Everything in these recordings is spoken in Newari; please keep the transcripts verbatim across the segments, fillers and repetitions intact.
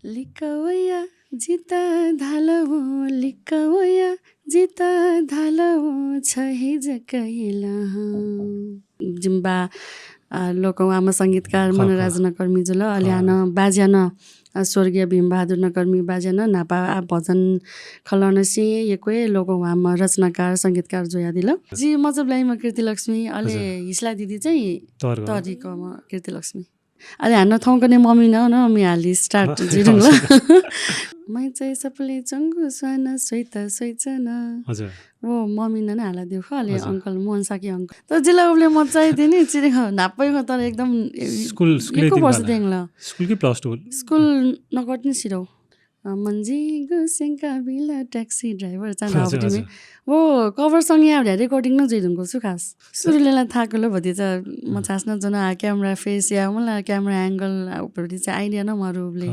लिक्क वया जितः धाल वं, लिक्क वया जितः धाल वं, छ हे जक इलहं। जिमि बा, अ, लोकंह्वाःम्ह संगीतकार मनराज नकर्मी जुल। अले हानं बाज्या नं, अ, स्वर्गीय भीमबहादुर नकर्मी बाज्या नं न्हापा, अ, भजन खलःनिसें यक्व हे लोकंह्वाःम्ह रचनाकार, संगीतकार जुयादिल। जि मचाबुलाइम्ह कीर्तिलक्ष्मी, अले हिस्ला दिदी चाहिँ तःधिकःम्ह कीर्तिलक्ष्मी। अले हानं थौंकन्हय् ममिनं नं म्ये हाली start जुइधुंकल। मै चाहिँ सपुले च्वंगु स्वान स्वइत स्वइचन। हजुर। व ममिनं नं हालादिउ खः, अले uncle, मोहन शाक्य uncle। तर जिला उबले मचाइ दिनि, चिरे खः, न्हापै खः, तर एकदम ए, school, school यक्व वर्ष दिंगल। School कि plus two? School नकतिनि सिधौ। अ, मन्जिगु स्यंका बिल taxi driver चा धाउपति मे। वो cover song या भ्या recording नं जुइधुंकल छु खास। सुरुले ला थाकुल भतिचा मचास नं जुन आ camera face या मला camera angle आ भतिचा idea नं मरुबले।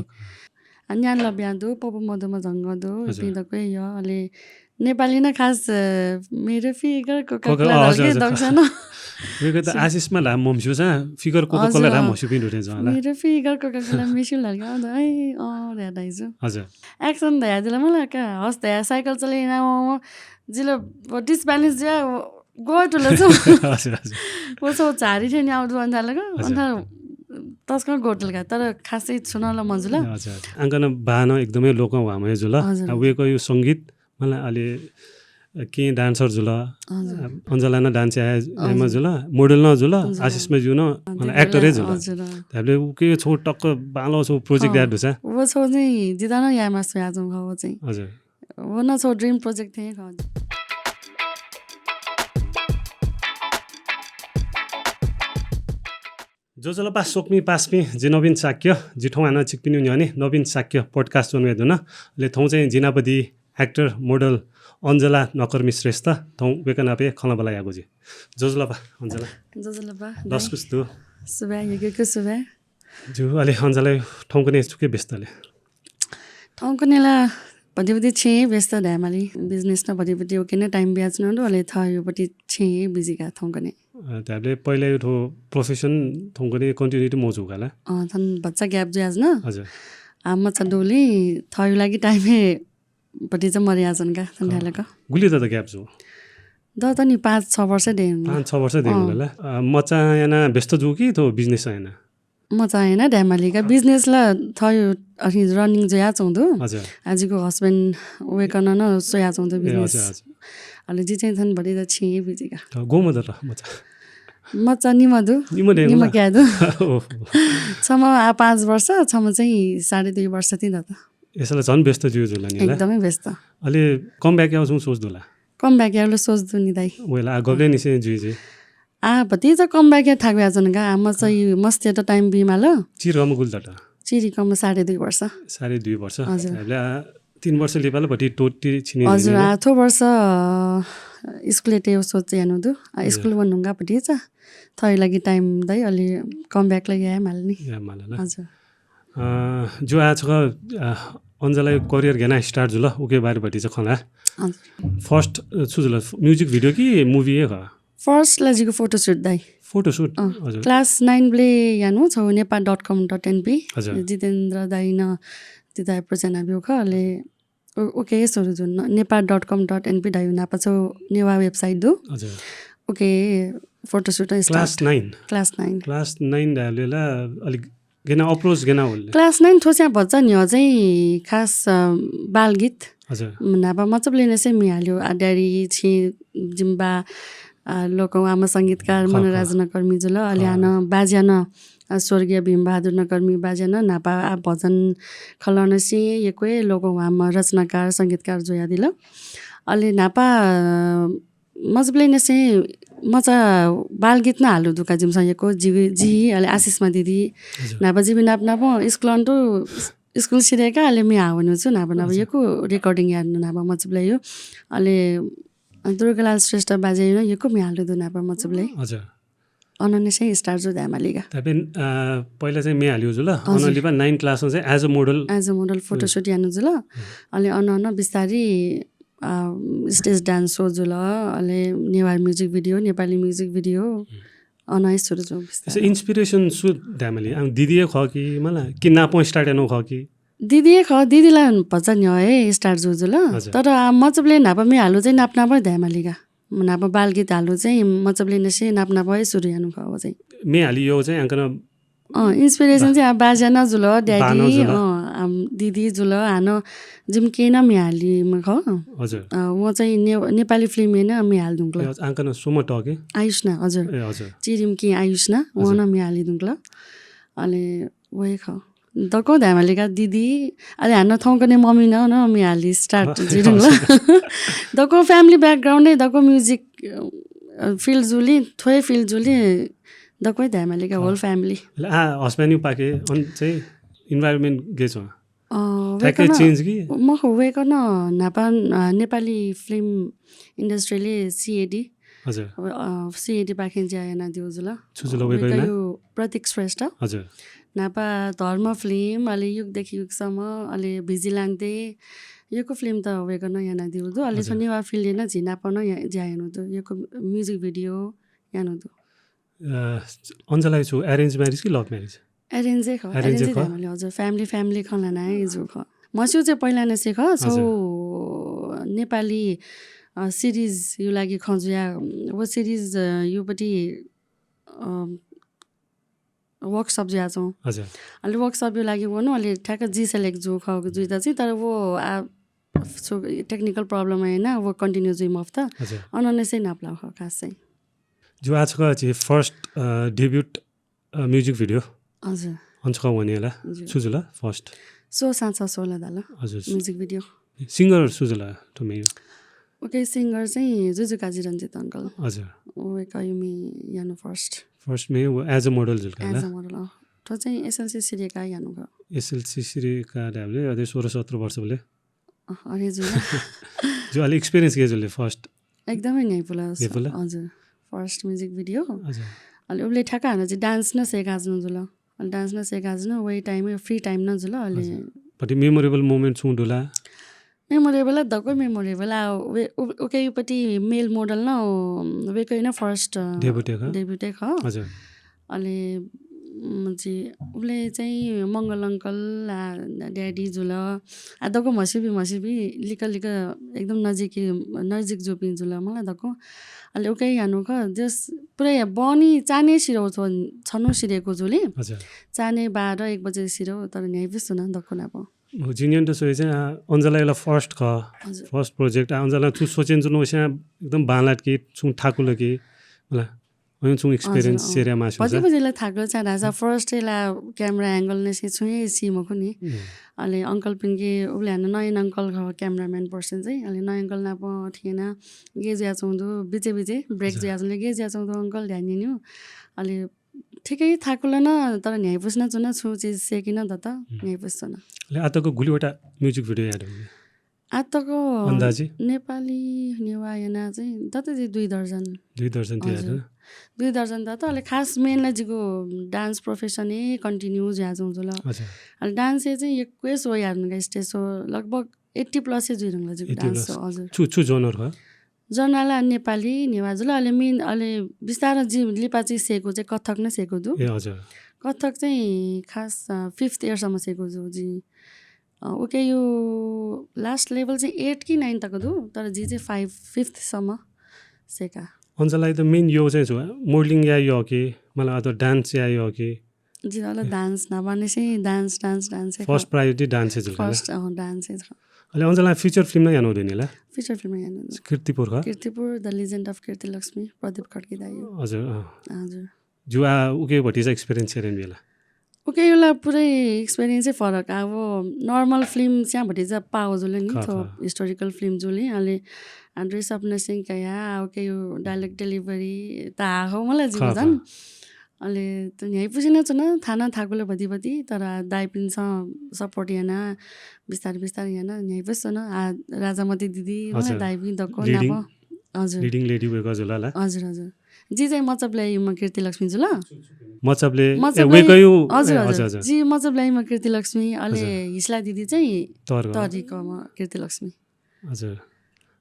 आ न्यान लब्या दु, पपु मधुमा झंग दु, पिं दक्व य, अले नेपाली नं खास, अ, मेरो figure Coca-Cola, अ, हजुर, हजुर। दक्सन। वेक त आशिषमा ला मम्स्यू सा, figure Coca-Cola ला मस्यू पिं दुरे जला। मेरो figure Coca-Cola मेस्यू लाल का, अ, है, अ, रे दाइजु। हजुर। Action धया दिला मला का, हस धया cycle चले ना, जिला disbalance ज्या, गो टुल छु। हजुर, हजुर। वो छौ झारी थें न्याउ दु अन्त लग, अन्त तस्कं गो टुल का, तर खासै छुन ल मजुल। हजुर। आंकन बान एकदमै लोकंह्वाःम्ह जुल। हजुर। आ, वेक यो संगीत, मला अले, अ, के dancer जुल। हजुर। अ, अञ्जला नं dance या, याइम्ह जुल, model नं जुल, आशिष मज्यू नं, मला actor हे जुल। हजुर। धाबले उके छौ टक्क बांलो छौ project या दुसा। वो छौ चाहिँ जिदा नं या मास्टर या जौ खः वो चाहिँ। हजुर। वो नं छौ dream project थें खः। ज्वजलपा स्वकुमि पासापिं, जि नवीन शाक्य, जि थौं हानं छिकपिनि न्ह्यःने नवीन शाक्य podcast च्वने धुन। अले थौं चाहिँ जि नाप दी actor, model अञ्जला नकर्मी श्रेष्ठ, थौं वेक नाप हे खँल्हाबल्हा यागु जुइ। ज्वजलपा अञ्जला। ज्वजलपा। दसकुस दु। सुभाय्, यक्व यक्व सुभाय्। ज्यू, अले अञ्जला थौंकन्हय् छुके व्यस्त ले? थौंकन्हय् ला भतिभति छेँ व्यस्त धायेमाली, business नं भतिभति उके नं time बियाच्वना दु, अले थःगु पति छेँ busy का थौंकन्हय्। अ, धाबले पहिला यो थ्व profession थौंकन्हय् continuity मजू का ला? अ, थन भचा gap जुयाच्वन। हजुर। आ, मचा दुलिं थःगु लागि time हे भतिचा मरयाच्वन का, थन धायेला का। गुलि दत gap जू? दत नि पाँच छ वर्ष दे। पाँच छ वर्ष दे ला? अ, मचा याना व्यस्त जू कि थ्व business याना? मचा याना धायेमाली का, business ला थःगु अथि running जुयाच्वं दु। हजुर। आ जिगु husband वेकनं नं स्वयाच्वं दु business। हजुर, हजुर। अले जि चाहिँ थन भतिचा छेँ busy का। त गोम दत मचा? मचा निम्ह दु। निम्ह दे निम्ह ला? क्या दु। ओहो। छम्ह आ पाँच वर्ष, छम्ह चाहिँ साढे दुई वर्ष ति दत। यसला झन व्यस्त जुइ जुल नि ला? एकदमै व्यस्त। अले comeback याउ छुं सोच दु ला? Comeback याउ ला सोच दु नि दाइ। वेला, आ गबलेनिसें जुइ जुइ? आ, भतिचा comeback या थाकु याच्वन का, आ, मचा यु मस्त यात time बीमाल। चिर कम गुलि दत? चिर कम साढे दुई वर्ष। साढे दुई वर्ष। हजुर। धाबले, आ, तीन वर्ष लिपा ला भति तोति छिने हजुर, आ, थ्व वर्ष, अ, school या तयेउ सोच यानु दु। आ, हजुर। School वने धुंका भतिचा थःगु लागि time दइ, अले comeback ला यायेमाल नि। यायेमाल ला? हजुर। अ, ज्यू आ छकः, अ, अञ्जलाया career गय् याना start जुल, उके बारे भतिचा खँ ला। हजुर। First, अ, छु जुल, music video कि movie हे खः? First ला जिगु photoshoot दाइ। Photoshoot? अँ, हजुर। Class nine बले यानु छौ Nepal dot com dot np। हजुर। जितेन्द्र दाइ नं जिता approach याना ब्यू खः, अले उ-, उके सुरु जुन Nepal dot com dot np धायु नापा छौ नेवाः website दु। हजुर। उके photoshoot start। Class nine? Class nine। Class nine धायेबले ला अलिक गय् याना approach गय् याना होल? Class nine थ्वस्यां भचा न्ह्यः चाहिँ खास, अ, बालगीत। हजुर। नापा मचाबुलिनिसें म्ये हाल्यो। आ, ड्याडी, छि, जिमि बा, आ, लोकंह्वाःम्ह संगीतकार मनराज नकर्मी जुल। अले हानं बाज्या नं, आ, स्वर्गीय भीमबहादुर नकर्मी बाज्या नं नापा, आ, भजन खलःनिसें यक्व हे लोकंह्वाःम्ह रचनाकार, संगीतकार जुयादिल। अले नापा, अ, मचाबुलिनिसें मचा बालगीत नं हालु दु का जिमिसं यक्व जि, जि अले आशिषमा दिदी। हजुर। नापा जिमि नाप नाप school अन तु school सिधय्‌का अले म्ये हावनु छु नापा नापा हजुर। यक्व recording यानु नापा मचाबुलियु। अले दुर्गालाल श्रेष्ठ बाज्यायु नं यक्व म्ये हालु दु नापा मचाबुलियु। हजुर। अनंनिसें start जु धायेमाली का। धायेबले, अ, पहिला चाहिँ म्ये हालिउ जुल, हजुर। अनंलिपा nine class मा चाहिँ as a model। As a model photoshoot यानु जुल। अले अन अन बिस्तारी आ, stage dance show जुल, अले Newar music video, Nepali music video, अन हे सुरु जु बिस्तारै। Inspiration सु धायेमाली? आम दिदी हे खः कि मला कि नापं start यानु खः कि? दिदी हे खः, दिदीला भचा न्ह्यः हे start जुल जुल। हजुर। तर आ, मचाबलय् न्हापा म्ये हालु चाहिँ नाप नाप हे धायेमाली का। न्हापा बालगीत हालु चाहिँ मचाबलय् निसें नाप नाप हे सुरु यानु खः व चाहिँ। म्ये हाली यः चाहिँ आंकन अँ, inspiration चाहिँ आ, बाज्या नं जुल, बा नं daddy, जुल। अँ, आम, दिदी जुल, हानं जिमि केहें नं म्ये हालीम्ह खः। हजुर। अ, वं चाहिँ ने-, नेपाली film य् नं म्ये हाले धुंकल। ए, आंकन स्वम्ह तःके? आयुष्ना, हजुर। ए, हजुर। चिरिम केहें आयुष्ना, वं हजुर। नं म्ये हाले धुंकल। अले व हे खः। दक्व धायेमाली का दिदी, अले हानं थौंकन्हय् मम्मी नं, नं म्ये हाले start हजुर। जुइ धुंकल। दक्व family background य् दक्व music, अ, field जुलिं, थ्व हे field जुलिं दक्व हे धायेमाली का, खः। Whole family। अले आ, husband यु पाखे अन चाहिँ environment गय् च्वं? अ, ठ्याक्कै वय्कलं change कि? मखु, वय्कलं न्हापा, अ, नेपाली film industry ले CAD। हजुर। अब, अ, CAD पाखें ज्या यानादीगु जुल। छु जुल वय्कःया नां? वय्कःया प्रतीक श्रेष्ठ। हजुर। न्हापा धर्म film, अले युगदेखि युगसम्म, अले भिजिलान्ते, यक्व film त वय्कलं यानादीगु दु। अले हजुर। थ्व नेवाः field य् नं झी नाप नं या-, ज्या यानादीगु दु। यक्व music video यानादीगु दु। अ, अञ्जलाया छु arrange marriage कि love marriage? Arrange हे खः। Arrange हे खः? Arrange हे धायेमाली, हजुर। Family, family खँ ल्हाना हे जूगु खः। म्हस्यू चाहिँ पहिला निसें खः, हजुर। छगू नेपाली, अ, series यु लागि खँ जुया, व series, अ, युपट्टि, अ, workshop जुयाच्वं। हजुर। अले workshop यु लागि वनु, अले ठ्याक्क जि select जूगु खः जुइत चाहिँ, तर व आ, छु technical problem याना व continue जुइ मफुत। हजुर। अन निसें नापलाःगु खः खास चाहिँ। ज्यू, आ छकः झी first, अ, debut, अ, music video। हजुर। अन छकः वने ला। ज्यू। छु जुल first? सो साँचा सोला धाल। हजुर। Music video। Singer सु जुल थ्व म्येया? OK, singer चाहिँ जुजुकाजी रञ्जित uncle। हजुर। वय्कःया म्ये यानु first। First म्ये व as a model जुल का ला? As a model, अँ। थ्व चाहिँ SLC सिधयेकाः यानु खः। SLC सिधयेकाः धायेबलय् अले सोह्र सत्र वर्षबलय्। अँ, अरे जुल। ज्यू, अले experience गय् जुल first? एकदमै न्ह्याइपुल। न्ह्याइपुल? हजुर। First music video। हजुर। अले उबलय् ठ्याक्क हानं चाहिँ dance नं सय्काच्वनु जुल। अले dance नं सय्काच्वनु, वही time य् free time नं जुल, अले हजुर। भति memorable moment छुं दु ला? Memorable ला, दक्व memorable आ, वे-, उ-, उकेयुपट्टि male model नं, वय्कःया नं first, अ, debut हे खः? Debut हे खः। हजुर। अले, उम्, जि, उबलय् चाहिँ मंगल uncle आ, daddy जुल। आ, दक्व म्हसिबि, म्हसिबि, लिक्क, लिक्क एकदम नजिक, नजिक जूपिं जुल मला दक्व। अले उके यानु खः, just पुरै बहनी चान्हय् सिधौ थ्व, छन्हु सिधयेकु जुल। हजुर। चान्हय् बाह्र, एक बजे सिधौ, तर न्ह्याइपुसे च्वना दक्व नाप। जिं न्यनेत स्वये चाहिँ, आ, अञ्जलाया ला first खः, हजुर। First project, आ, अञ्जलां छुं स्वचेन च्वनु वसें एकदम बांलात कि, छुं थाकुल कि, मला, अय् छुं experience हजुर, अँ। Share याये मास्ति भति जुल। भति ला थाकुल चाहिँ धाःसा first य् ला camera angle निसें छुं हे सी मखु नि। हम्म। अले uncle पिंके उबलय् हानं नयन uncle खः cameraman person चाहिँ। अले नयन uncle नाप थें याना गय् जुयाच्वंगु दु, बिचे बिचे break हजुर। जुयाच्वंगु दु, गय् जुयाच्वंगु दु uncle ध्यान न्यनेगु। अले ठिकै थाकुल नं, तर न्ह्याइपुसे नं च्वना, छुं चिज सय्के नं दत, हम्म। न्ह्याइपुसे च्वना। अले आतक गुलिवटा music video याये धुंकल? आतक अन्दाजी? नेपाली, नेवाः याना चाहिँ दत जि दुई दर्जन। दुई दर्जन ति हजुर। याये धुंकल? दुई दर्जन दत, अले खास main ला जिगु dance profession हे continue जुयाच्वंगु जुल। हजुर। अले dance हे चाहिँ यक्व show याये धुंकल, stage show लगभग eighty plus हे जुइ धुंकल जिगु eighty dance plus। Show, हजुर। छु, छु genre खः? Genre ला नेपाली, नेवाः जुल, अले main, अले बिस्तारं जि लिपा चाहिँ सय्केगु चाहिँ कथक नं सय्केगु दु। ए, हजुर। कथक चाहिँ खास, अ, fifth year सम्म सय्केगु दु जि। अ, उकेयु last level चाहिँ eight कि nine तक दु, तर जि चाहिँ five, fifth सम्म सय्का। अञ्जलाया त main यः चाहिँ छु, modeling याये यः कि, मला अथवा dance याये यः कि? जि ला dance न्हापांनिसें dance, dance, dance हे खः। First priority dance हे जुल का ना? First, अँ, dance हे खः। अले अञ्जलां feature film नं यानागु दु नि ला? Feature film यानागु दु। कीर्तिपुर खः? कीर्तिपुर, The Legend of कीर्तिलक्ष्मी, प्रदीप खड्गी दाइ। हजुर, अँ। हजुर। ज्यू, आ, उके भतिचा experience छ्यं यानाबिल ला? उकेयु ला पुरै experience हे फरक। अब normal film च्यां भतिचा पाः जुल नि, खः, थ्व खः। Historical film जुल नि, अले आ dress up निसें कयाः, आ उकेयु dialogue delivery त हाः खः मला जिगु खः, झन। खः। अले त न्ह्याइपुसे नं च्वना, थाना थाकुल भति भति, तर दाइपिन्सं support याना, बिस्तार बिस्तार याना, न्ह्याइपुसे च्वना। आ राजामती दिदी, मला हजुर। दाइपिं दक्व leading, नाप। हजुर। Leading lady वय्कः जुल ला? हजुर, हजुर। जि चाहिँ मचाबलय् युम्ह कीर्तिलक्ष्मी जुल। मचाबलय्, ए, मचाबलय्, वय्कःयु, हजुर, ए, हजुर। हजुर, हजुर। जि मचाबलय् युम्ह कीर्तिलक्ष्मी, अले हजुर। हिस्ला दिदी चाहिँ तःधंकःम्ह कीर्तिलक्ष्मी। हजुर।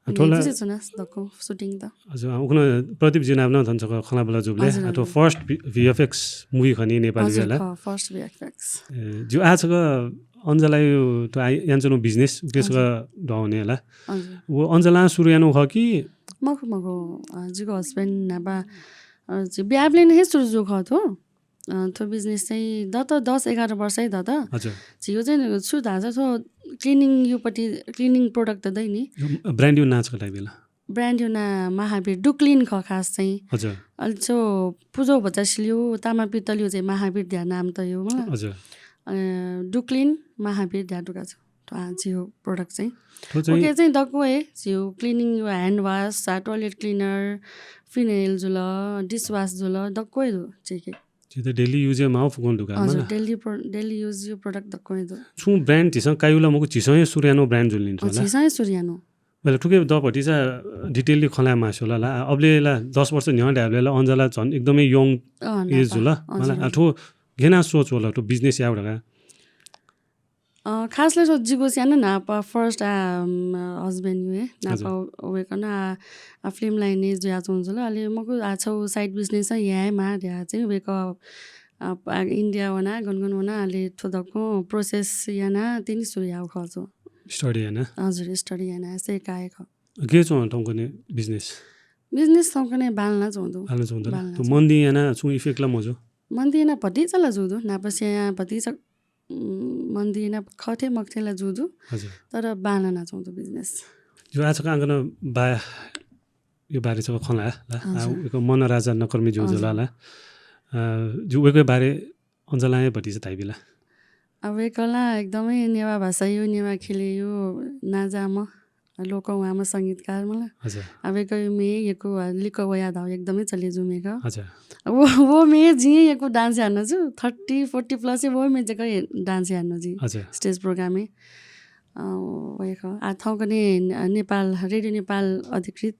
अनि थ्व ला बुझे च्वना दक्व shooting त। हजुर, अँ, उखुन्हु प्रदीप जु नाप नं झन छकः खँल्हाबल्हा जूबलय्, हजुर, आ थ्व हजुर। First V-, VFX movie खः नि नेपाली हजुर, ला? खः, first VFX। ए, ज्यू, आ छकः अञ्जलाया थ्व आ-, यानाच्वनागु business उके छकः दुहां वने ला। हजुर। व अञ्जलां सुरु यानागु खः कि? मखु, मखु। अ, जिगु husband न्हापा, अ, जि बियाबलय् हे सुरु जूगु खः थ्व। अ, थ्व business चाहिँ दत दस एघार वर्ष हे दत। हजुर। झीगु चाहिँ छु धाःसा थ्व cleaning युपट्टि, cleaning product दइ नि। यो brand या नां छकः धाइबि ला? Brand या नां महावीर, डुक्लिन खः खास चाहिँ। हजुर। अले छु पुजो भचा सिलिउ, तामा पित्तलिउ चाहिँ महावीर धया नाम तयु मला। हजुर। अ, डुक्लिन महावीर धया दुका छु। थ्व आ, झीगु product चाहिँ। थ्व चाहिँ उके चाहिँ दक्व हे झीगु cleaning या hand wash, आ, toilet cleaner, phenyl जुल, dish wash जुल, दक्व हे दु झीके। झीत daily use या माउ फुक्कं दुका हजुर, मला। Daily pro-, daily use या product दक्व हे दु। छुं brand झीसं कायु ला मखु, झीसं हे सुरु यानागु brand जुल नि अ, थ्व ला। झीसं हे सुरु यानागु। अले थुके द भतिचा detail खँ ल्हाये मास्ति वल ला। अबले ला दस वर्ष न्ह्यः धायेबलय् ला अञ्जला झन एकदमै young अ, age नापा। जुल। हजुर, मला, आ, हजुर। थ्व गय् याना सोच वल थ्व business याउ धका। अ, खास ला थ्व जिगु स्याना न्हापा first आ, अम, husband यु हे। न्हापा हजुर। वय्कलं आ, आ, film line य् जुयाच्वंगु जुल। अले मखु आ छौ side business याये माः धया चाहिँ वय्कः, आ, आ, India वना, गन गन वना, अले थ्व दक्व process याना तिनि सुरु याउ खः छु। Study याना? हजुर, study याना, से काय खः। गय् च्वं थौंकन्हय् business? Business थौंकन्हय् बांलाना च्वं दु। बांलाना च्वं दु ला? बांलाना थ्व च्वं। मन्दि याना छुं effect ला मजू? मन्दि याना भतिचा ला जू दु, न्हापा स्याया भतिचा उम्, मन्दि याना खथे मखथे ला जू दु। हजुर। तर बांलाना च्वं दु business। ज्यू, आ छकः आः गन बाया बारे छकः खँ ल्हाये ला। आ, हजुर। वय्कः मनराजा नकर्मी ज्यू जुल हजुर। ला। अ, ज्यू, वय्कःया बारे अञ्जलां हे भतिचा धाइबि ला। आ, वय्कः ला एकदमै नेवाः भाषा यु, नेवाः ख्यलय् यु, नांजाःम्ह लोकंह्वाःम्ह संगीतकार मला। हजुर। आ, वय्कःया म्ये यक्व, आ, लिक्क वया धाउ एकदमै चले जू म्ये खः। हजुर। व, व म्ये जिं यक्व dance याना जू, thirty, forty plus हे व म्ये जक हे dance याना जू। हजुर। Stage program य्। अ, वय्कः। आ, थौंकन्हय् न-, नेपाल, रेडियो नेपाल अधिकृत।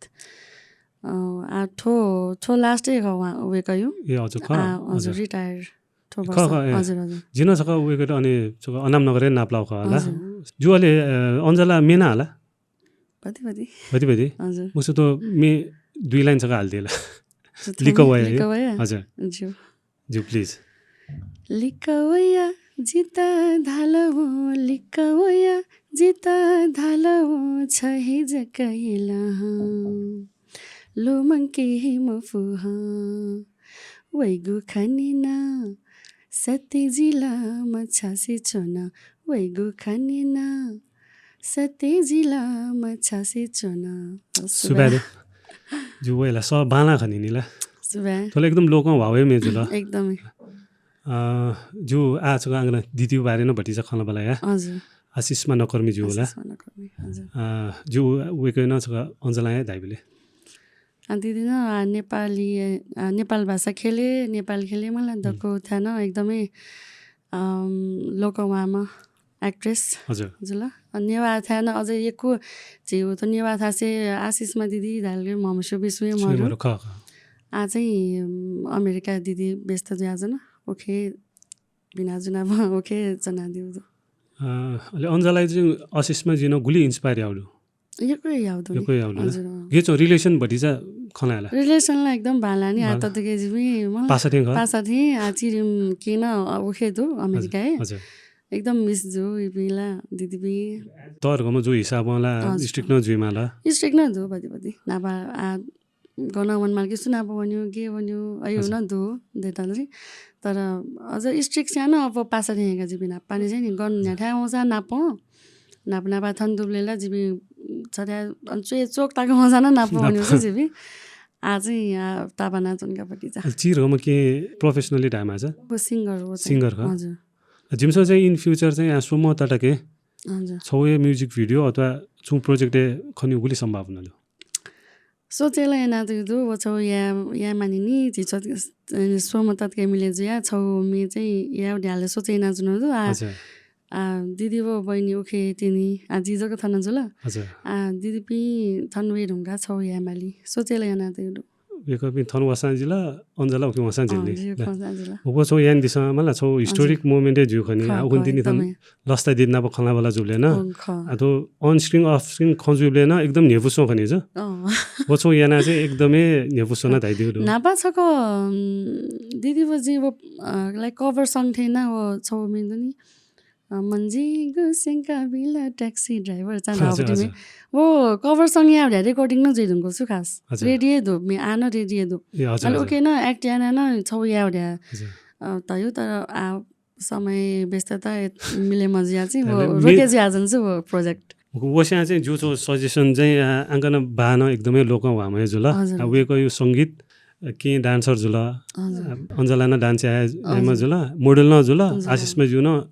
अ, आ, थ्व, थ्व last हे खः वय्कः यु। ए, हजुर, खः। आ, हजुर, हजुर। Retire। थ्व खः, वर्ष। खः, ए। हजुर, हजुर। जिं नं छकः वय्कःयात अन छकः अनामनगरय् नापलाउ खः ला। हजुर। ज्यू, अले, अ, अञ्जला म्ये नं ला? भति, भति। भति, भति? हजुर। मुसु त म्ये दुई line छकः हालिदिला। लिक्क वया, लिक्क वया? हजुर। ज्यू। ज्यू, please। लिक्क वया जितः धाल वं, लिक्क वया जितः धाल वं, छ हे जक यलहं। लुमंके हे मफु हं। वइगु खनेन सत्य जिलामा छासे च्वन, वइगु खनेन सत्य जिलामा छासे च्वन। सुभाय् दु। ज्यू, वय्कःया सः बांलाः खनी नि ला। सुभाय्। थ्व ला एकदम लोकंह्वाःया म्ये जुल। एकदमै। अ, ज्यू, आ छकः आः गन दिदीया बारे नं भतिचा खँ ल्हाबा ला या। हजुर। आशिष्मा नकर्मी ज्यू ला। आशिष्मा नकर्मी, हजुर। अ, ज्यू, वय्कलं नं छकः अञ्जलां हे धाइबलय्। आ, दिदीं नं, आ, नेपाली, आ, नेपाल भाषा ख्यलय्, नेपाल ख्यलय् मला हुँ। दक्व थाय् नं एकदमै, अम, लोकंह्वाःम्ह actress हजुर। जुल। अ, नेवाः थाय् नं अझ यक्व झीगु थ्व नेवाः थासय् आशिष्मा दिदी धाल कि म्हमस्यू बिस्युं हे सुने मरु। मरु, खः, खः। आ चाहिँ, अम, अमेरिका दिदी व्यस्त जुयाच्वन। उखे बिना जुना उखे च्वनादिउ दु। अ, अले अञ्जलायात चाहिँ आशिष्मा जुयाः गुलि inspire याउ दु? यक्व याउ दु नि। यक्व याउ दु ला? हजुर, अँ। गय् च्वं relation भतिचा खँ ल्हाये ला? Relation ला एकदम बांलाः नि, आ बांलाः। ततके जिमि, मला पासा थें खः? पासा थें, आ, चिरिम केन, अ, उखे दु, अमेरिका हजुर, हे। हजुर। एकदम miss जू, इपिं ला, दिदीपिं। तःधंगःम्ह जू हिसाबं ला, हजुर। Strict नं जुइमाः ला? Strict नं जू, भति भति। न्हापा, आ, गन वनेमाल कि सुनाप वन्यु, गय् वन्यु, अय् हजुर। नं दु, देताल जि। तर अझ strict स्यां नं अप्वः पासा थें का जिपिं न्हापा निसें नि गन न्ह्याथाय् वंसा नाप, नाप नापा थन दुबलय् ला जिपिं छथाय् अन च्वय् चोक ताक वंसा नं नाप नाप। वन्यु जिपिं। आ चाहिँ आ तापाना च्वंका भतिचा। अले चिधंगःम्ह केहेँ professionally धायेमाःसा? व singer व चाहिँ। Singer खः? हजुर। जिमिसं चाहिँ in future चाहिँ आ स्वम्ह ततके हजुर। छौ हे music video अथवा छुं project हे खनेगु गुलि सम्भावना दु? सोचे ला यानातयु दु, व छौ या, याये मानि नि, झी छ, अ, स्वम्ह ततके मिले जुया, छौ म्ये चाहिँ याये ध्याले सोचे यानाच्वनु दु, आ, अच्छा। आ, दिदी व बहिनी उखे तिनि, आ, जि जक थन जुल। अच्छा। आ, दिदीपिं थन वये धुंका छौ याये माली, सोचे ला यानातयु दु। वय्कःपिं थन वःसां जिल, अञ्जला उखे वःसां जिल अँ, नि। जि उखे वःसां जिल। उखे छौ यानादिसँ, मला छौ अच्छा। Historic moment हे जु खनि, खः, आ, उखुन्हु खः, तिनि थन एकदमै। लसता दिदी नाप खँल्हाबल्हा जुबलय् नं, अँ, खः। आ, थ्व on screen, off screen खँ जुइबलय् नं एकदम न्ह्यइपुसे च्वं खनि जु। अँ। व छौ याना चाहिँ एकदमै न्ह्यइपुसे च्वना धाइदिउ दु। न्हापा छकः, उम्, दिदी व जि व, अ, like cover song थें ना व छौ म्ये दु नि। अ, मन्जिगु स्यंका बिल ट्याक्सी ड्राइभर चान हजुर, हजुर। वो कभर सङ यावड्या रेकर्डिङ न जुइ धुंगु छु खास। हजुर। रेडियो दु, मे आन रेडियो दु। ए, हजुर, अले हजुर। ओके न एक्ट याना न छौ यावड्या। हजुर। अ, तयु तर आ समय व्यस्तता मिले मजिया चाहिँ वो रोके जिया जन छु वो प्रोजेक्ट। वस्यां चाहिँ जु छौ सजेसन चाहिँ, आ, आंकन बान एकदमै लोकं वामय जुल। हजुर, आ, हजुर। वेक यु संगीत, आ, के डान्सर जुल। हजुर। आ, अञ्जला न डान्स या, यामा हजुर। जुल, मोडल न जुल, हजुर। आशिष म जु न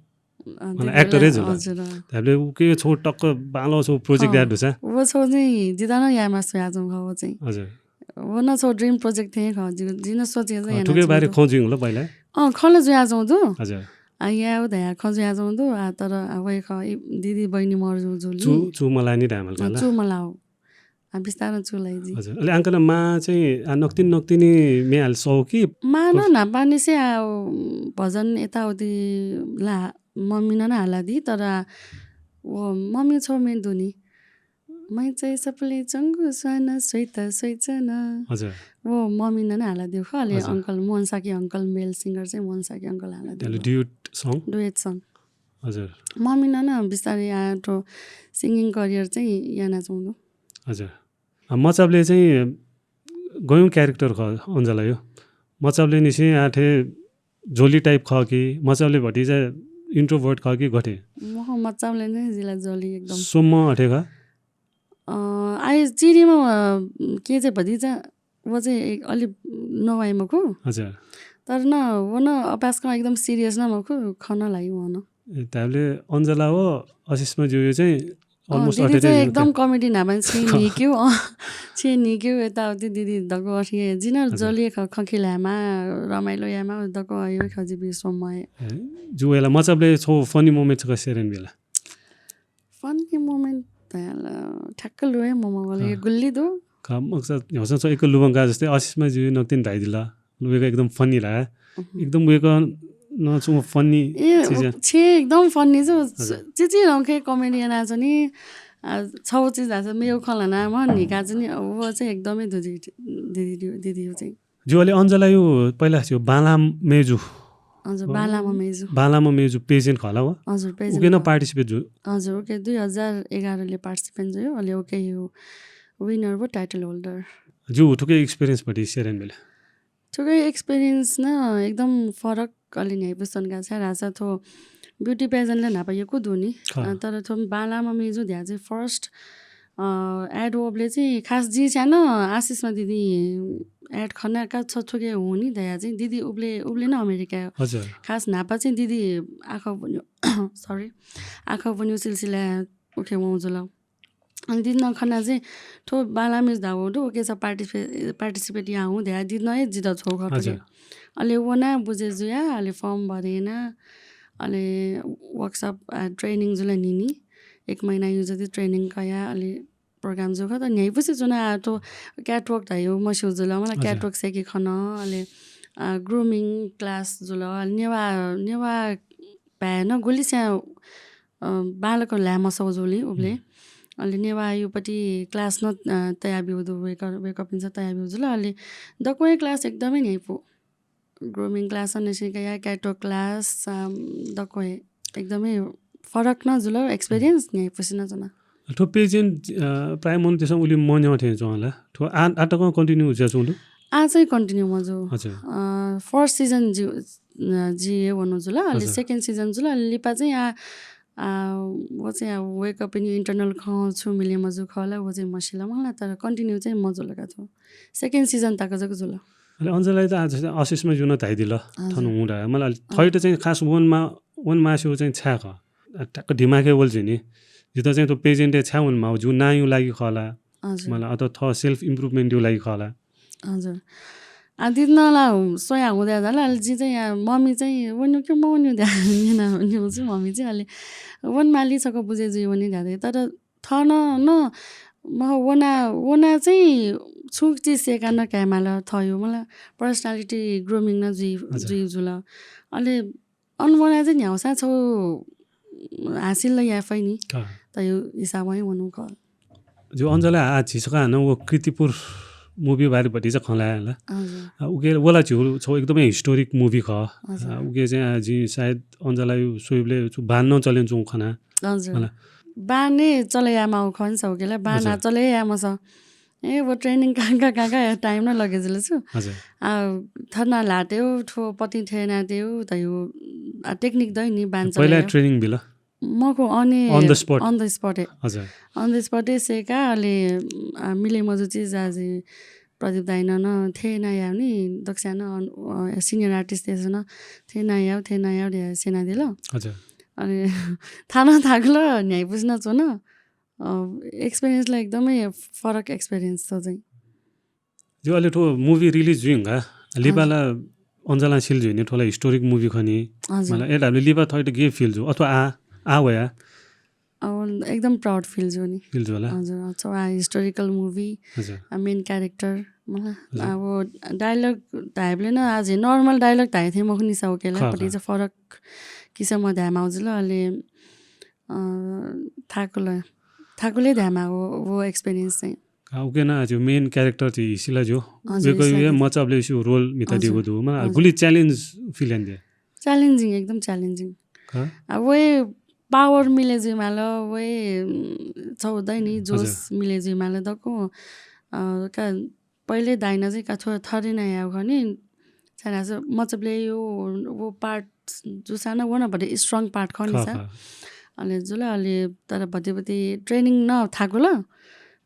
अ, मतलब एक्टरै जुल। हजुर। त्याबले उके छौ टक्क बांलो छौ प्रोजेक्ट अ, या दुसा। वो छौ चाहिँ जिदा न या मासु या जौ खौ चाहिँ। हजुर। वो न छौ ड्रिम प्रोजेक्ट थे खौ, जि, जिन सोचे अ, याना थुके बारे खौ जुइङ ल पहिला। अ, खल जुया जौ दु। हजुर। आ, या उ दया खौ जुया जौ दु, आ, तर, आ, वै खौ, इ, दिदी बहिनी मर जौ जुली। चु, चु मला नि डामल अ, खला। चु मला हो। आ, बिस्तारं चुलाइ जि। हजुर। अले आंकन मा चाहिँ, आ, नक्तिन, नक्तिनी मे हाल सौ कि मा न प्र- नापानिसे, आ, भजन यताउति ला, मम्मी न न हालादी, तर, आ, वो मम्मी छौ मे दुनी। मै चाहिँ सपले चंगु स्वान, स्वैत, स्वैचन। हजुर। वो मम्मी न न हालादी खौ, अले हजुर। अङ्कल, मोहन साकी अङ्कल, मेल सिङ्गर चाहिँ मोहन साकी अङ्कल हालादी। त्याले खौ। ड्युएट सङ? ड्युएट सङ। हजुर। मम्मी न न बिस्तारै आ, थ्व सिङ्गिङ करियर चाहिँ याना चौ दु। हजुर। आ, मचाबले चाहिँ गयौँ क्यारेक्टर खः अञ्जला यो। मचाबले निसें आथे झोली टाइप खः कि, मचाबले भतिचा इन्ट्रोभर्ट खः कि गथे? मखु, मचाबले नै जिला झोली एकदम। सोम अथे खः? अ, आइ चिरीमा, अ, के चाहिँ भतिचा, वो चाहिँ एक अलि नवाइ मखु। हजुर। तर न, वो न अपासकं एकदम सिरियस न मखु, खन लागि वो न। ए, त्याबले अञ्जला वो आशिष म ज्यू चाहिँ अ, almost दिदी अथे चाहिँ चाहिँ एकदम कमेडी नाबान छे निक्यू, अ, छे निक्यू यताउति दिदी दक्व अथे जिन हजुर। जलिए ख-, खँखिलायेमा, रमाइलो यायेमा दक्व यो खजिबी समय। ए, जु वेला मचाबले छौ funny moment छकः share याना बिला। Funny moment धयाला ठ्याक्क लुए moment वाला अँ। गुल्ली दु। का मकसद ह्याउँसा छौ एक लुबंका जस्तै आशिष म ज्यू नक्तिन धाइदिला। वेक एकदम funny ला। अहँ। एकदम वेक न छुं funny ए, चिज। उ छे एकदम funny जो। हजुर। चिचि रंखे comedy याना छौ नि, आ, छौ चिज धाःसा मेउ खँ ल्हाना, म निका चाहिँ नि, वो चाहिँ एकदमै दुदी, दिदी, दिदी चाहिँ। ज्यू अले अञ्जला यो पहिला यो बांलाम मेजु। हजुर, बांलाम मेजु। बांलाम मेजु pageant खला व? हजुर, pageant उके न खला। Participate जु? हजुर, उके दुई हजार एघारले participant जु, अले उके यो winner वो title holder। ज्यू, थुके experience भति share याना बिला। थुके experience न एकदम फरक अले न्ह्याइपुसन का छ्या रासा थो beauty pageant ले न्हापा यक्व दुनी। हाँ। अ, तर थो बांलाम मेजु ध्या चाहिँ first, अ, ad वबले चाहिँ खास जि छ्या न आशिष म दिदी ad खना का छ थुके हुनी धया चाहिँ दिदी उबले, उबले न अमेरिका। हजुर। खास न्हापा चाहिँ दिदी आखा बन्यो, sorry, आखा बन्यो सिलसिला उखे वं जुल। अनि दिदी न खना चाहिँ थो बांलाम मेजु धाउ दु, उके स participate, participate या हुँ धया दिदी न ए जिद छौ खतुके। हजुर। अले वना बुझे जुया, अले form भरेना, अले workshop, आ, training जुला निनी। एक महिना यु जति training कया, अले program जु खत न्ह्याइपुसे जुना आ थो catwalk धायो मस्यू जुल, मला हजुर। Catwalk सेके खन, अले, आ, grooming class जुल, अले नेवा, नेवा पाय् न गुलिस्यां, अ, बांलाक ल्हाये मसौ जुलि उबले। हुँ। अले नेवा युपट्टि class न, अ, तया ब्यू दु, वेक, वेकपिन्स तया ब्यू जुल। अले दक्वं class एकदमै न्ह्याइपु। Grooming class अनिसिं कया catwalk class, अम, दक्वं एकदमै फरक न जुल, experience न्ह्याइपुसे न जुना। थो pageant, अ, प्रायः मनूतय्सं उलि मन्यं थें च्वं ला। थो आ, आ तकं continue जुया च्वं दु? आ चाहिँ continue मजू। हजुर। अ, first season जि, अ, जि हे वनु जुल, अले हजुर। Second season जुल, अले लिपा चाहिँ आ, आ, वो चाहिँ आ, वेकअप नि internal खँ छु मिले मजू खला, वो चाहिँ मसिल मला, तर continue चाहिँ मजुल का थो। Second season तक जक जुल। अले अञ्जलाइ त आज आशिष म जुन धाइदिल, हजुर। थन हुँदा, मला अले हजुर। थैत चाहिँ खास वन मा, वन मास्यु चाहिँ छ्या ख। आ, ठ्याक्क धिमाखे वल जुनि। जित चाहिँ थो pageant ए छ्या वन मा, जु नायु लागि खला। हजुर। मला अथवा थ self improvement यु लागि खला। हजुर। आ, दिदी न ला हु-, स्वया हुँदा जाला, अले जि चाहिँ या मम्मी चाहिँ वन्यु कि मवन्यु द्या, न्यना, न्यु चाहिँ मम्मी चाहिँ अले वन माली छक बुझे जुइ वने द्या दे। तर थ न, न, म वना, वना चाहिँ छु चिज सेका न कायमाल थयो, मला personality grooming न जुइ, हजुर। जुइ जुल। अले अन वना चाहिँ न्ह्याउसा छौ हासिल ल या फैनी। हाँ। तयो हिसाब है वनु क। जो अञ्जला आ झिसका न वो कृतिपुर movie बारे भतिचा खँ ल्हाये ला। हजुर। आ, उके वला झ्यू छौ एकदमै historic movie खः। हजुर। आ, उके चाहिँ आ, जिं सायद अञ्जलायु सोइबले छु बान न चलेन चुं खना। हजुर। होला। बाने चले यामा खन सौकेला बाना हजुर। चले यामा स। ए, वो training कांका कांका time न लगे जिले छु। हजुर। आ, थर्ना लातेउ, थो पति थेना तेउ, तयु, आ, technique दै नि बान पहिला चले। Training bill? मखु, अनि On the spot। On the spot ए। हजुर। On the spot ए सेका, अले, आ, मिले मजु चिज आजि प्रदीप दाइन न, थेना याउ नि, दक्षिण, अन-, अ, senior artist तेस न, थेना याउ, थेना याउ दे सेना दिल। हजुर। अनि थाना थाकल, न्याय पुस्ना चोन। अ, experience ला एकदमै फरक experience छ चाहिँ। जो अले थो movie release जुइंगा, लिबाला अञ्जला सिल जुइने थोला historic movie खनी। हजुर। मला ए धाबले लिबा थैत गे feel जु अथवा आ, आ वया? अ, एकदम proud feel जु नि। Feel जु होला? हजुर, अ, छौ आ historical movie, हजुर। आ, main character, मला, हजुर। आ, वो dialogue धाइबले न आज normal dialogue धाइ थे मखु नि सौकेला, खा, पति खा। ज फरक किसिम धाइ माउ जुल, अले, अ, थाकुल, थाकुले धाइ मा वो, वो experience चाहिँ। आ, उके ना जो main character ति सिला जो। हजुर, उके सिला यो जो। मचाबले सु role मिता हजुर। दिगो दु, मला, हजुर। गुली challenge feel यान दे? Challenging, एकदम challenging। खा? आ, वे power मिले जुइ माल, वे, उम्, छौ दै नि, हजुर। जोश मिले जुइ माल दको, अ, का, पहिले दाइन चाहिँ का थो-, थरे नै आउ खनि, छाना स-, मचाबले यो, वो part जुसा न, वो न बडे strong part खनि खा, सा। खा। अले जुल, अले तर बडे बडे training न थाकुल,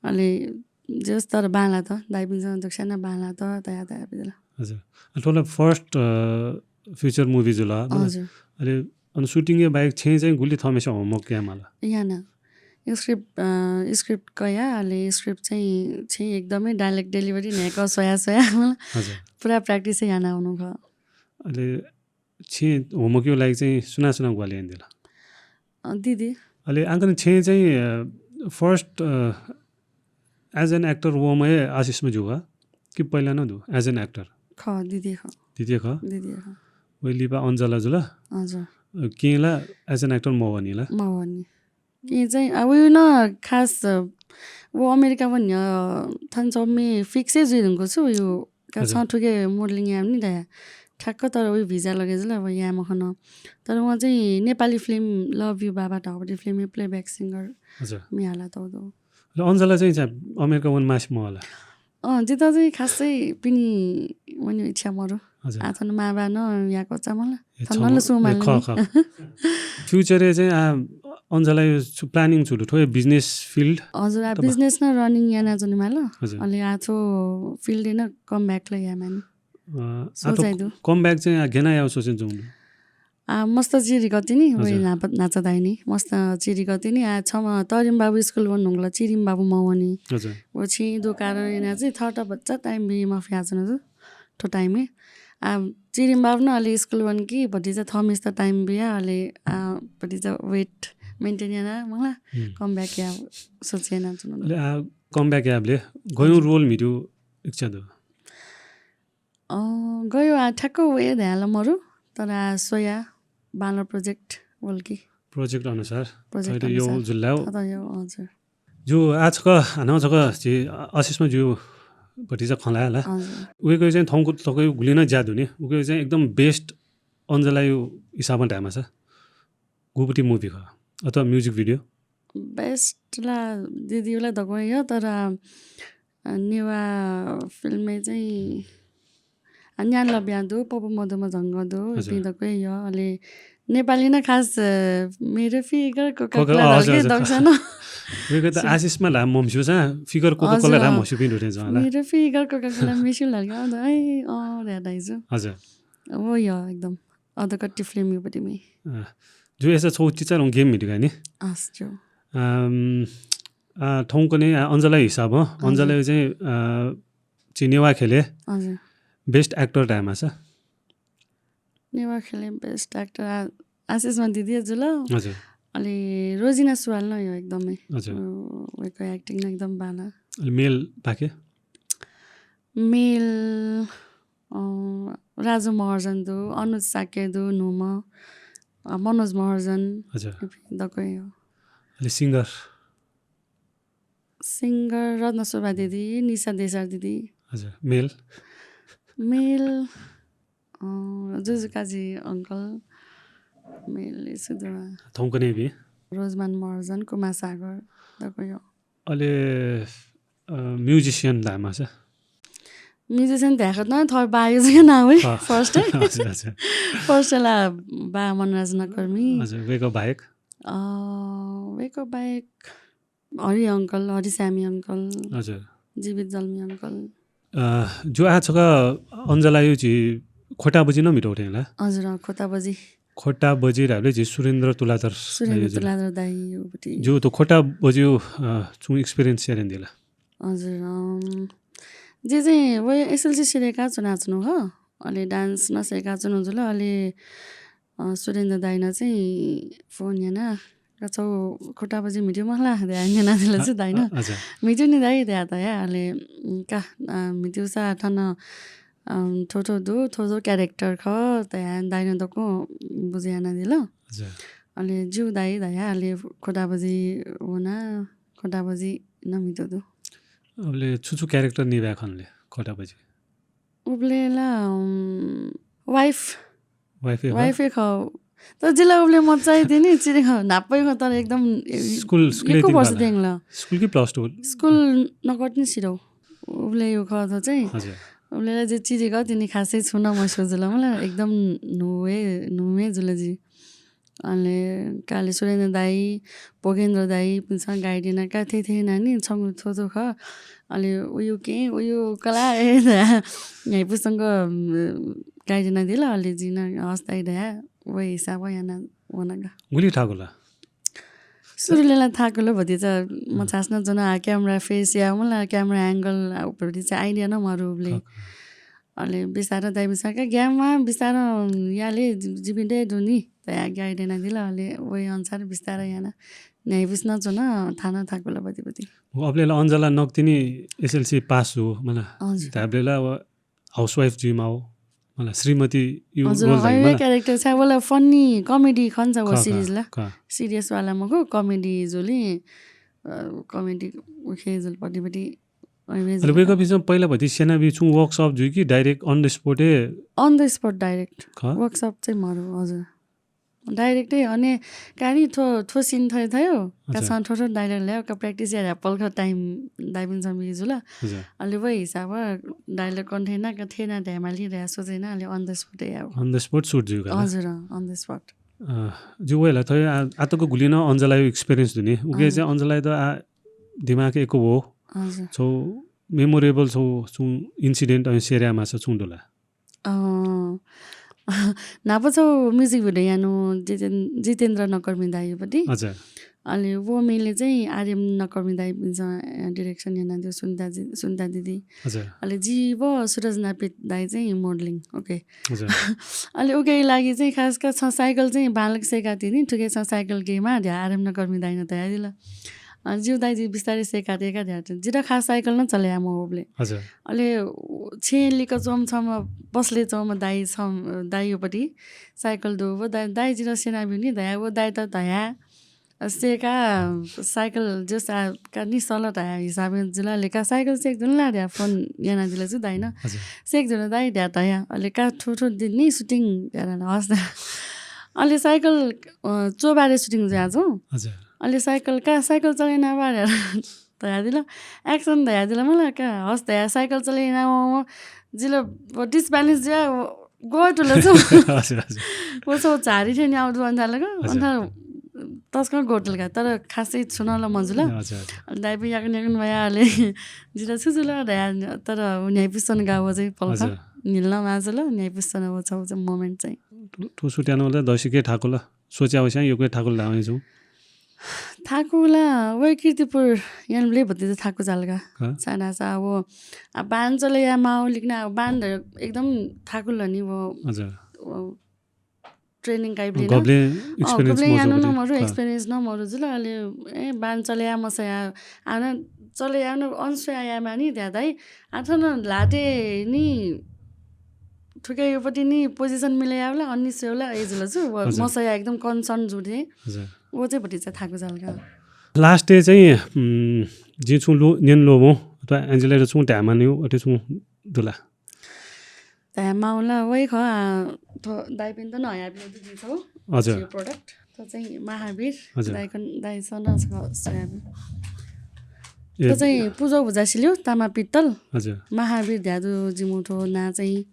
अले जस तर बाला त, दाइबिन सन दक्षिण बाला त, तया तया बिदल। हजुर। अ, थोला first, अ, feature movie जुल, मला? हजुर। अले अन shooting ए बाहेक छेँ चाहिँ गुली थमेसे homework या माला? याना। Script, अ, script कया, अले script चाहिँ छेँ एकदमै dialogue delivery न्याक सोया सोया, मला? हजुर। पुरा practice याना हुनु ख। अले छेँ homework यो लागि चाहिँ सुना सुना ग्वाले यान दिला? अ, दिदी। अले आंकन छेँ चाहिँ, अ, first, अ, as an actor वो मये आशिष में जुगा कि पहिला न दु as an actor? ख, दिदी ख। दिदी ख? दिदी ख। वइ लिपा अञ्जला जुला? हजुर। अ, केला as an actor मवनी ला? मवनी। कि चाहिँ, अ, उयो न खास, अ, वो अमेरिका वन, अ, थन चौमी fix ए जुइ धुनको छु, उयो का हजुर। छ थुके modeling याम नि दया। ठ्याक्क तर उयो visa लगे जुल, अब या मखन। तर वहाँ चाहिँ नेपाली film Love You बाबा ढाउपटी film ए playback singer हजुर। मिहाला त दो। र अञ्जला चाहिँ, चाहिँ अमेरिका वन मास महला? अँ, जिता चाहिँ खासै पिनि वनि इच्छा मरु। हजुर। आथन माबा न याको चा मला। ए, थन छ ल म-, सु ए, माल ख, नि। ख। Future ए चाहिँ आ, अञ्जला यो छु planning छु लु, थो ए business field? हजुर, आ, तब? Business न running याना जुनि माल। हजुर। अले आ थो field ए न come back ल या मानि। अ, आ थो सोचाइ दु। Come back चाहिँ आ, गेना याव सोचेन जुङ लु? आ, मस्त चिरिकति नि, वइ हजुर। नाप-, नाचा दाइ नि, मस्त चिरिकति नि, आ, छम तरिम बाबु school वन नुंगल, चिरिम बाबु मवनि। हजुर। वो छि दो कारण याना चाहिँ थर्टा बच्चा time बि मफिया जुन दु। थो time ए। आ, चिरिम बाबु न अले school वन कि भतिजा थमिस त time बिया, अले, आ, भतिजा weight maintain याना, मला, हम्म। Come back या सोचे याना जुन। अले, आ, come back या बले, गयो हजुर। Role मिरु इच्छा दु? अ, गयो आ ठ्याक्क वे ध्याल मरु, तर आ सोया बाल project वल कि। Project अनुसार, project थैले यो अनुसार। जुल्लाउ। थैले यो, हजुर। जो आ छक, हानं छक, जे आशिषमा जो भतिजा खँ ला, ला। हजुर। उके चाहिँ थौंको तक गुलिन ज्या दुने, उके चाहिँ एकदम best अञ्जलायु हिसाबमा धायेमासा गुपति movie खः अथवा music video? Best ला दिदीला दक्वं यो, तर, अ, नेवा film ए चाहिँ, अ, न्यान लब्या दु, पपु मधुमा झंग दु, हजुर। इपिं दक्वं यो, अले नेपाली न खास, अ, मेरो figure Coca-Cola Coca-Cola, हजुर, हजुर। दक्सन। उके त आशिषमा ला मम्स्यु सा, figure Coca-Cola हजुर। ला मस्यु पिन उठे जला। मेरो figure Coca-Cola मिस्यु लगे, अ, द, ऐ, अ, रे दाइजु। हजुर। वो यो एकदम। अ, द कति film यो बटी मे। अ, जो ऐसा छौ चिचा रंग game मिटि गानी। आस जो। अम, अ, थौंकने, अ, अञ्जला हिसाब, अ, हजुर। अञ्जला चाहिँ, अ, चिनेवा खेले हजुर। Best actor धायेमासा। नेवा खेले best actor आ-, आशिषमा दिदी जुल। हजुर। अले रोजिना सुवाल न यो एकदमै। हजुर। अ, उको acting न एकदम बाना। अले male पाके? Male, अ, राजु महर्जन दु, अनुज शाक्य दु, नुम, अ, मनोज महर्जन, हजुर। दक्वं यो। अले singer? Singer रत्नशोभा दिदी, निशा देशार दिदी। हजुर, मेल? मेल, अँ, जुजुकाजी uncle, मेल यसो दुवा। थौंकन्हय्‌पिं? रोजमान महर्जन, कुमार सागर, दक्व यो। अले, अ, musician धायेमाःसा? Musician धायेकथं थः बायो चाहिँ ना वइ, अँ। First है। हजुर, हजुर। First ला बा मनराज नकर्मी। हजुर, वय्‌कः बाहेक? अ, वय्‌कः बाहेक हरि uncle, हरि स्यामी uncle। हजुर। जीवित जल्मी uncle। अ, ज्यू, आः छकः अञ्जलायु झी खोटाबजी नं म्हितौ थें ला? हजुर, अँ, खोटाबजी। खोटाबजी धाःबलय् झी सुरेन्द्र तुलाधर सुरेन्द्र दाइ जुल। तुलाधर दाइ उबटी। ज्यू, त खोटाबज्यू, अ, छुं experience share यानादिल। हजुर, अम, जि चाहिँ वय् SLC सिधय्‌का च्वनाच्वनु खः। अले dance नं सय्‌का च्वनु जुल। अले, अ, सुरेन्द्र दाइनं चाहिँ phone याना, "का छौ खोटाबजी म्हितेगु मखु ला?" धयाः न्यनादिल छु दाइनं। अ, हजुर। "म्हितेगु नि दाइ" धयाः धया। अले, उम्, का, अ, म्हितेगुसा थन, अम, थ्व थ्व दु, थ्व थ्व character खः धयाः दाइनं दक्व बुझे यानादिल। हजुर। अले ज्यू दाइ धया, अले खोटाबजी वना, खोटाबजी नं म्हितेगु दु। अबले छु छु character निभाय् खनले खोटाबजी? उबले ला, उम्, wife। Wife हे खः? Wife हे खः। तर जिला उबले मचाइ दिनि, चिरे खः, न्हापै खः, तर एकदम ए-, school, school यक्व वर्ष देंगल। School कि plus two? School नकतिनि सिधौ। उबले यो खः त चाहिँ। हजुर। उबले ला जे चिरे खः, तिनि खासै छुं नं मस्यू जुल, मला एकदम न्हू हे, न्हू हे जुल जि। अले काले सुरेन्द्र दाइ, भोगेन्द्र दाइ, पिन्सं guide याना का थें थें याना नि, छंगु थ्व थ्व खः। अले उयु कें, उयु कला हे धया, न्ह्याइपुसंक, उम्, guide यानादिल, अले जिं नं हस् दाइ धया, व हिसाबं याना वना का। गुलि थाकुल? सुरुले ला थाकुल भतिचा, मचास नं च्वन, आ, camera face या, मला camera angle, आ, भतिचा idea नं मरु उबले। खः, खः। अले बिस्तारं दाइपिन्सं का ग्यामा बिस्तारं याले जि-, जिपिं दे दुनि। तया guide यानादिल, अले वइ अनुसार बिस्तारं याना। न्ह्याइपुस नं च्वन, थाना थाकुल बति बति। अबले ला अञ्जला नकतिनि SLC pass जू, मला। हजुर। धाबले ला व housewife जुइमाः, मला श्रीमती यु हजुर, role धाइ, अय् मला। Character छ, वला funny comedy खन्छ व खः, खः, series ला। खः। Serious वाला मखु, comedy जुलि, अ, comedy उखे जुल बति बति। अले वय्‌कःपिन्सं पहिला भति स्यनाबी छुं workshop जुइ कि direct on the spot hey? On the spot direct। खः? Workshop चाहिँ मरु, हजुर। Direct हे, अने कानी थ्व, थ्व scene थथे थयो, अच्छा। कासां थ्व थ्व dialogue ल्यायो, का practice याये पलख time दाइपिन्सं बी जुल। अच्छा। अले वइ हिसाबं dialogue कन थेना, का थेना ध्यामाली ध्या सोचेना, अले on the spot हे याउ। On the spot shoot जुइ का? हजुर, अँ, on the spot। अ, जि वय्‌ला थयो आ, आतक गुलिनं अञ्जलायु experience दुनि। उके हजुर। चाहिँ अञ्जलायु त आ दिमाग एक हो। हजुर। छौ memorable छौ छुं incident अ share यामासा छुं दुला। अ, न्हापा छौ music video यानु जितेन-, जितेन्द्र नकर्मी दाइपति। हजुर। अले वो मेले चाहिँ आर्यम नकर्मी दाइपिन्सं, अ, direction यानादियो सुनिता जि-, सुनिता दिदी। हजुर। अले जि व सुरज नापित दाइ चाहिँ modeling, OK। हजुर। अले उके लागि चाहिँ खास का छ cycle चाहिँ बालक सेका तिनि, थुके छ cycle गेमा ध्या आर्यम नकर्मी दाइनं तयादिल। अ, ज्यू दाइ जि बिस्तारै सेका तेका ध्या। जित खास cycle न चले या म उबले। हजुर। अले छे लिक चोम छम बसले चोम दाइ छम, दाइयोपति cycle दो। वो दाइ, दाइ जित सेना बिनि दया, वो दाइ त दया। सेका cycle जस आ, का नि सल धया हिसाबं जुल, अले का cycle सेक जुल ला ध्या phone याना जुल जु दाइन। हजुर। सेक जुल दाइ ध्या धया, अले का थु थु दिन नि shooting ध्या हस्। अले cycle, अ, चोबारे shooting जुया जु। हजुर। अले cycle का cycle चलेना बारे धया दिल, action धया दिल मला का हस् धया cycle चलेना जिल disbalance जुया गोटुल छु। हजुर, हजुर। वो छौ झारी थें न्याउ दु अन्त लग, हजुर। अन्त तस्कं गोटुल का, तर खासै छुन ल मजुल। हजुर, हजुर। अनि दाइपि याकन याकन वया अले जित छु जुल दया, तर उ न्याइपुसन गा वो चाहिँ पलख। हजुर। निल न माजुल, न्याइपुसन वो छौ चाहिँ moment चाहिँ। थु, थु सुट्यानु होला दसिके थाकुल, सोच्या वस्यां योके थाकुल धावे छु। थाकुला वै कीर्तिपुर यानबले भति थाकु जालगा। का? साना सा वो, आ, बान चले या माओ लिकना, आ, बान एकदम थाकुल नि वो। हजुर। वो training काइबले न। गबले अ, experience गबले मजो यानु न बले। मरु का। Experience न मरु जुल, अले, ए, बान चले या मसया, आन चले या न अनसुया या मानी ध्या दाइ, आथन लाटे नि थुके योपति नि position मिले यावला, अन्नि सेवला, ए जुल जु, वो हजुर। मसया एकदम concern जुथे। हजुर। वो चाहिँ भति चाहिँ थाकु जालगा। Last day चाहिँ, उम्, जिं छु लो, न्यन लोबो, अथवा एन्जेलायात छुं धायेमानिगु अथे छुं दु ला? धायेमाःगु ला वइ खः, आ, थ्व दाइपिन्त नं हयाबियागु दु जिमिसं हजुर। यो product। थ्व चाहिँ महावीर हजुर। दाइकन, दाइसं नं छकः स्वयाबिउ। ए थ्व चाहिँ पुजो भुजासिल्यु, तामा पित्तल। हजुर। महावीर धयागु दु जिमिगु थ्व नां चाहिँ।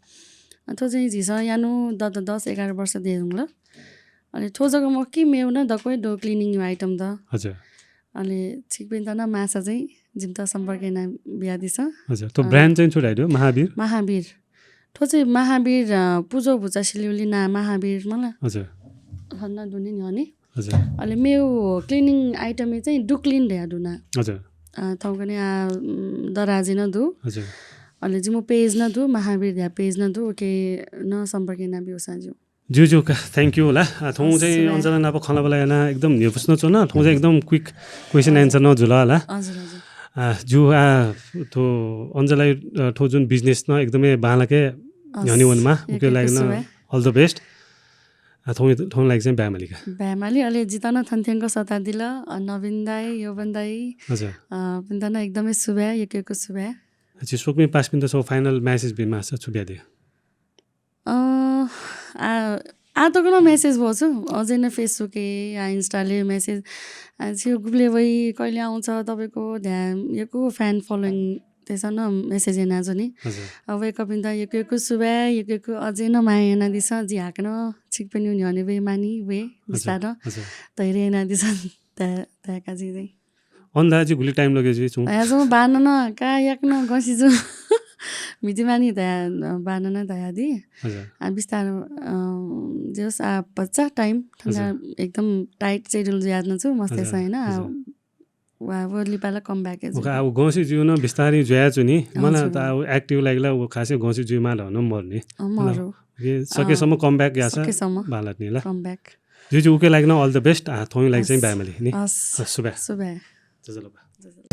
थ्व चाहिँ झीसं यानागु दत दस एघार वर्ष जुइ धुंकल। अले थ्व जक मखु कि मेगु नं दक्व हे दु cleaning item त। हजुर। अले छिकपिन्त नं माःसा चाहिँ जिमित सम्पर्क याना बियादिसँ। हजुर। थ्व अ, brand चाहिँ छु धाइ दु? महावीर? महावीर। थ्व चाहिँ महावीर, अ, पुजो भुजासिल्युलि नां महावीर मला। हजुर। हन्ना दुने नि हने। हजुर। अले मेगु cleaning item चाहिँ Duclean धयागु दु नां। हजुर। अ, थौंकन्हय् आ, उम्, दराजी नं दु। हजुर। अले जिमिगु page नं दु, महावीर धयागु page नं दु, उकिं नं सम्पर्क याना बिउसां ज्यू। ज्यू, ज्यू, का, thank you ला। आ, थौं हस्, चाहिँ सुभाय्। अञ्जना नाप खँल्हाबल्हा याना एकदम न्ह्यइपुसे नं च्वना, थौं चाहिँ एकदम quick question हजुर। Answer नं जुल ला। हजुर, हजुर। आ, ज्यू, आ, थ्व अञ्जनाया, अ, थ्व जुन business नं एकदमै बांलाक हस्, न्ह्यःने वनेमा, यक्व उकिया लागि यक्व नं सुभाय्। All the best। आ, थौं, थौं लागि चाहिँ बाय् माली का। बाय् माली, अले जितः नं थन थ्यंक सःतादिल, अ, नवीन दाइ, योभन दाइ, हजुर। अ, पिन्त नं एकदमै सुभाय्, यक्व यक्व सुभाय्। अच्छा, स्वकुमि पासापिन्त छगू final message बीमाःसा छु बियादी? अ, आ, आः तक नं message भ्वःछु, अझै नं Facebook-य् या Insta-ले message, आ, छिगु गुबलय् वइ, कहिले आउँछ, तपाईँको ध्यान, यक्व fan following तय्‌सं नं message यानाच्वनी। हजुर। अ, वय्‌कःपिन्त यक्व यक्व सुभाय्, यक्व यक्व अझै नं माया यानादिसँ, जि हाकनं छिकपिनि न्ह्यःने वये मानि, वये, हजुर, बिस्तारं हजुर। धैर्य यानादिसँ, धा-, धाय्‌का जि चाहिँ। अन धाये जि गुलि time लगे जि छुं। धयाच्वं बांलाक नं, का याकनं गँसि जू। म्हितेमानि धया, बांलाक नं धयादी। हजुर। आ, बिस्तारं, अ, जे होस्, आ, भचा time, थन हजुर। एकदम tight schedule जुयाच्वनाच्वं, मस्तय्‌सं हजुर, हैन, आ, हजुर। वा, व लिपा ला come back हे ओके, जुइ। आ, व गँसि जुइ नं बिस्तारं जुयाच्वनी। अँ, मला जुइ। त आ, व acting लागि ला व खासै गँसि जुइमाः धकाः नं मरु नि। अँ, मला, मरु। ओके, सकेसम्म अँ, come back याःसा सकेसम्म बांलात नि ला। Come back। ज्यू, ज्यू, उकिया लागि नं all the best। आ, थौंया लागि चाहिँ हस्। बाय् माली नि। हस्। हस्, सुभाय्। सुभाय्। जजलपा।